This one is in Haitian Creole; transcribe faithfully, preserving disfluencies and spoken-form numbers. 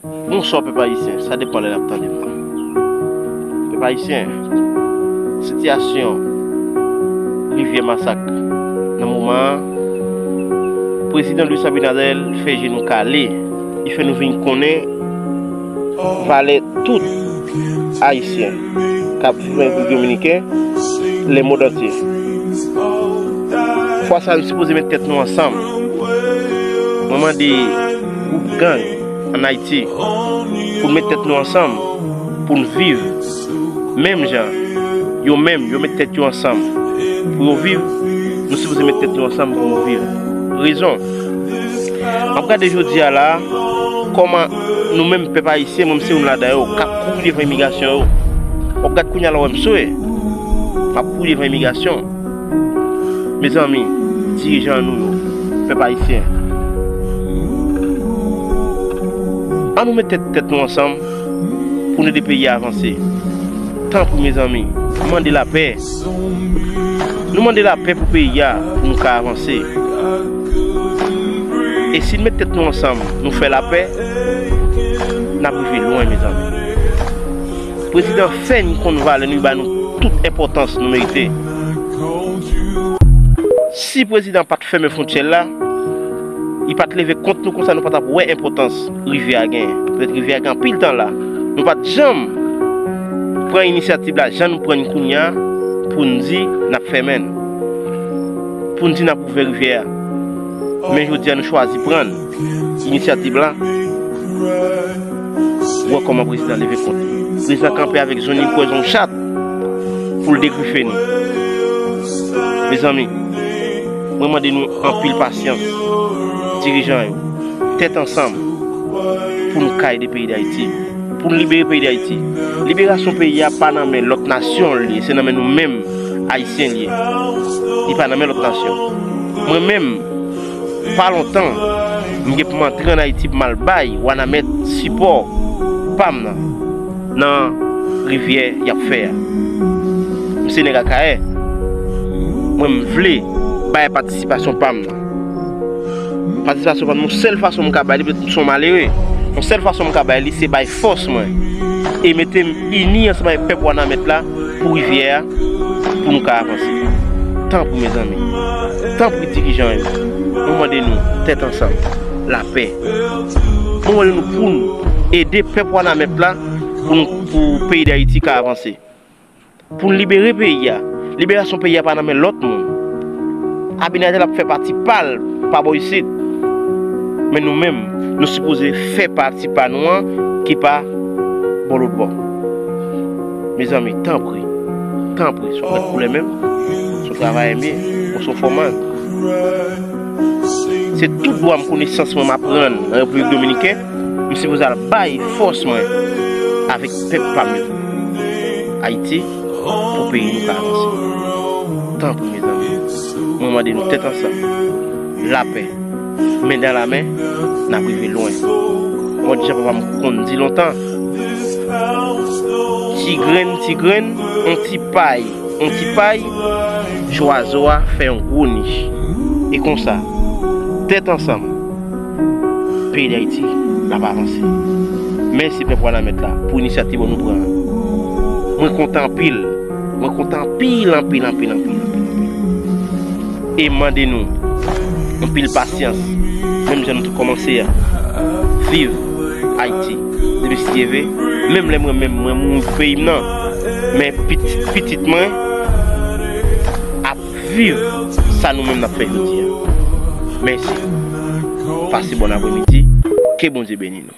Bonswa, pèp ayisyen, sa depann lè n ap tande m nan. Pèp ayisyen, sitiyasyon Rivyè Masak nan moman an, prezidan Luis Abinader fè je nou kale, li fè nou vin konnen valè tout ayisyen k ap viv an Repiblik Dominiken, lemonn antye. Fwa sa a, nou sipoze met tèt nou ansanm. Mwen mande gwoup gang ann Ayiti pou n met tèt nou ansanm, pou n viv menm jan yo menm, yo met tèt yo ansanm pou yo viv. Nou sipoze met tèt nou ansanm pou nou viv. Rezon, m ap gade jodi a la, kòman nou menm pèp ayisyen, mwen m se youn ladan yo, k ap kouri devan imigrasyon yo. W ap gade kounye a la, w wè m swe, m ap kouri devan imigrasyon. Mezanmi, dirijan nou yo, pèp ayisyen, ann nou met tèt, tèt nou ansanm pou n ede peyi a avanse. Tanpri, mezanmi, mande lapè. Nou mande lapè pou peyi a, pou nou ka avanse. E si n met tèt nou ansanm, nou fè lapè, n ap rive lwen, mezanmi. Prezidan fè n konn valè nou, li ba nou tout enpòtans nou merite. Si prezidan pa t fèmen fwontyè l la, li pa t leve kont nou konsa, nou pa t ap wè enpòtans rivyè a genyen. Petèt rivyè a gen anpil tan la. Nou pa t janm pran inisyativ la, jan nou pran l kounye a, pou n di n ap fèmen l, pou n di n ap ouvè rivyè a. Men jodi a, nou chwazi pran inisyativ la. Wè kòman prezidan leve kont li. Prezidan kanpe avèk zoni, kwè zon chat pou l degrife nou. Mezanmi, mwen mande nou anpil pasyans, dirijan yo, tèt ansanm pou nou ka ede peyi Dayiti, pou nou libere peyi Dayiti. Liberasyon peyi a pa nan men lòt nasyon l ye, se nan men nou menm Ayisyen l ye. Li pa nan men lòt nasyon. Mwen menm, pa lontan, m gen pou m antre ann Ayiti pou m al bay Wanament sipò pa m nan, nan rivyè y ap fè a. M se nèg Akayè. Mwen, m vle bay patisipasyon pa m nan. Patisipasyon pa m, yon sèl fason m ka bay li, petèt m se yon malere. Yon sèl fason m ka bay li, se bay fòs mwen. E mete m ini ansanm avèk pèp Wanament la pou rivyè a, pou nou ka avanse. Tanpri, mezanmi. Tanpri, dirijan yo. Mwen mande nou, tèt ansanm, lapè. Mwen mande nou pou nou ede pèp Wanament la pou nou, pou peyi Dayiti ka avanse. Pou n libere peyi a. Liberasyon peyi a pa nan men lòt moun. Abinader ap fè pati pa l, pa bò isit. Men nou menm, nou sipoze fè pati pa nou an ki pa bò lòt bò. Mezanmi, tanpri, tanpri, si w ap gad koulè menm, si w travayè m ye, mwen se yon fòman. Se tout dwa m, konesans mwen m aprann nan Repiblik Dominikèn, m sipoze al bay fòs mwen avèk pèp pa m yo. Ayiti, pou peyi nou ka avanse. Tanpri, mezanmi, mwen mande nou tèt ansanm, lapè, men dan lamen, n ap rive lwen. Mwen di jan papa m konn di lontan, ti grenn, ti grenn, on ti pay, on ti pay, zwazo a fè yon gwo nich. E konsa, tèt ansanm, peyi Dayiti, n ap avanse. Mèsi pèp Wanament la pou inisyativ nou pran an. Mwen kontan anpil. Mwen kontan anpil, anpil, anpil, anpil, anpil, anpil. E mande nou anpil pasyans, menm jan nou te kòmanse a. Viv Ayiti. Depi si Dye vle, menm lè mwen menm, mwen mouri pou peyi m nan, men pitit, pitit mwen ap viv sa nou menm n ap fè jodi a. Mèsi. Pase bòn apremidi. Ke Bondye beni nou.